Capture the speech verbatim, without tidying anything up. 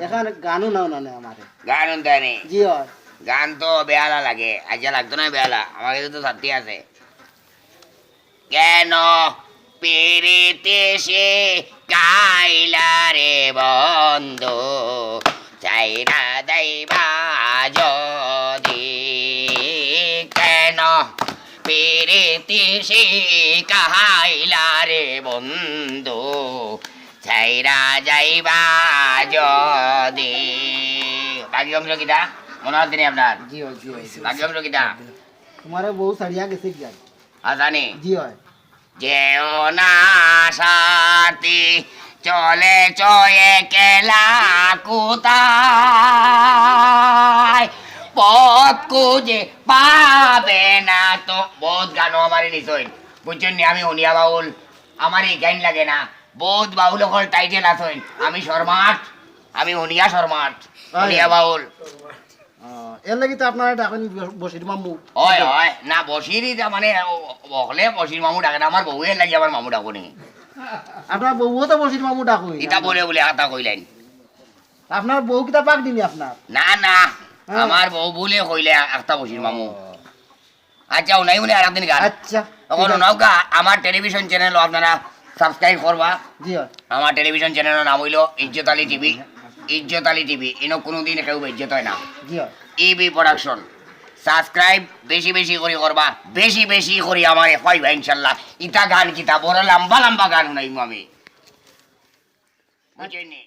এখান গানও নাও না নে আমারে। গান হুনতায় নি? জি অয়। গান তো বেহালা লাগে, আইচ্ছা লাগতো নায় বেহালা, আমার গেছে তো ছাতি আছে। কেন পিরিতি শিখাইলা রে বন্ধু, ছাইরা যাইবা যদি। কেন পিরিতি শিখাইলা রে বন্ধু, ছাইরা যাইবা যদি। বাকি অংশ কিতা? মনো আছে নি আপনার? জি অয়, জি অয়, জি অয়। বাকি অংশ কিতা? তোমারে বউ ছাড়িয়া গেছে গিয়া। আচ্ছা নি? জি অয়। যেও না সাথী, চলেছ একলা কোথায়? পথ খুঁজে পাবে না তো। বউত গানও আমারে নিছইন, বুঝছইন নি? আমি হুনিয়া বাউল, আমার ই গাইন লাগে না। বউত বাউল অকল টাইটেল আছইন, আমি শর্মাট, আমি হুনিয়া শর্মাট, অয়। হুনিয়া বাউল। আহ, এর লাগি তো আপনারে ডাকইন বশির মামু। অয়, অয়। না, বশিরই যা মানে, ও, অকলে বশির মামু ডাকে না, আমার বউয়ে এর লাগি আমার মামু ডাকইন। আপনার বউও তো বশির মামু ডাকইন। ইতা বলে বলে আতা কইলাইন। আপনার বউ কিতা পাক দিনি আপনার? না, না, হ্যাঁ। আমার বউ বলে কইলে আখতা বশির মামু। ও। আচ্ছা, হুনাই হুনাই আরেকদিন গান। আচ্ছা, অখন ঠিক আছে। হুনাউক্কা, আমার টেলিভিশন চ্যানেলও আপনারা সাবস্ক্রাইব করবা। জি অয়। আমার টেলিভিশন চ্যানেলর নাম অইলো ইজ্জত আলী টিভি। ইজ্জত আলী টিভি, ইনো কুনুদিন কেউ বেইজ্জত অয় না। জি অয়। ইবি প্রোডাকশন। সাবস্ক্রাইব বেশি বেশি করি করবা, বেশি বেশি করি আমারে পাইবা ইনশাল্লাহ। ইতা গান কিতা, বড় লম্বা লম্বা গান হুনাইমু আমি। বুঝছইন নি?